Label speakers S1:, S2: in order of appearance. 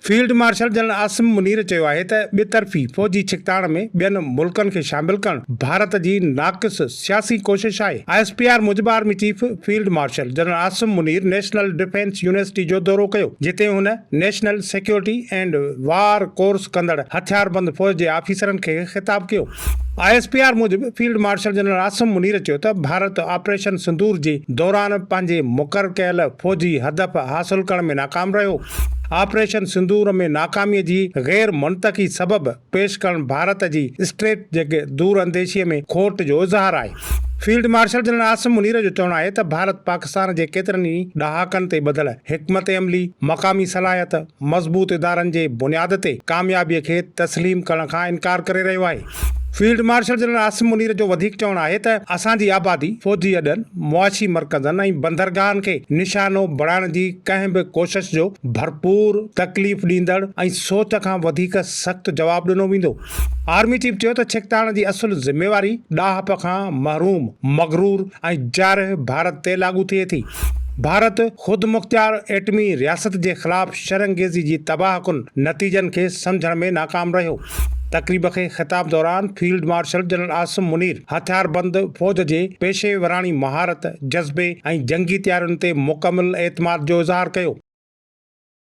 S1: Field marshal general Asim Munir چيو آهي ته ٻطرفي فوجي ڇڪتاڻ ۾ ٻين ملڪن کي شامل ڪرڻ ڀارت جي ناقص سياسي ڪوشش آهي. I S P R موجب army chief field marshal general Asim Munir national defence university جو دورو ڪيو جتي هن national security and war course ڪندڙ هٿياربند فوج جي آفيسرن کي خطاب ڪيو. I S P R موجب field marshal general Asim Munir چيو ته ڀارت آپريشن سندور جي دوران پنهنجي مقرر ڪيل فوجي هدف حاصل ڪرڻ ۾ ناڪام رهيو، آپريشن سندور ۾ ناڪامي جي غير منطقي سبب پيش ڪرڻ ڀارت جي اسٽريٽجڪ دور انديشي ۾ کوٽ جو اظهار آهي. Field marshal general Asim Munir جو چوڻ آهي ته ڀارت پاڪستان جي ڪيترن ئي ڏهاڪن تي ٻڌل حڪمت عملي، مقامي صلاحيت، مضبوط ادارن جي بنياد تي ڪاميابي کي تسليم ڪرڻ کان انڪار ڪري رهيو آهي. Field marshal general Asim Munir جو وڌيڪ چوڻ آهي ته اسان جي آبادي، فوجي اڏن، معاشي مرڪزن ۽ بندرگاهن کي نشانو بڻائڻ جي ڪنهن به ڪوشش جو ڀرپور، تڪليف ڏيندڙ ۽ سوچ کان وڌيڪ سخت جواب ڏنو ويندو. آرمي چيف چيو ته ڇڪتاڻ جي اصل ذميواري ڏاهپ کان محروم، مغرور ۽ جارح ڀارت تي لاڳو ٿئي ٿي. ڀارت خودمختيار ايٽمي رياست جي خلاف شرانگيزي جي تباهه ڪن نتيجن کي سمجهڻ ۾ ناڪام رهيو. تقريب کي خطاب دوران field marshal general Asim Munir هٿياربند فوج جي پيشيوراڻي مهارت، جذبي ۽ جنگي تيارين تي مڪمل اعتماد جو اظهار ڪيو.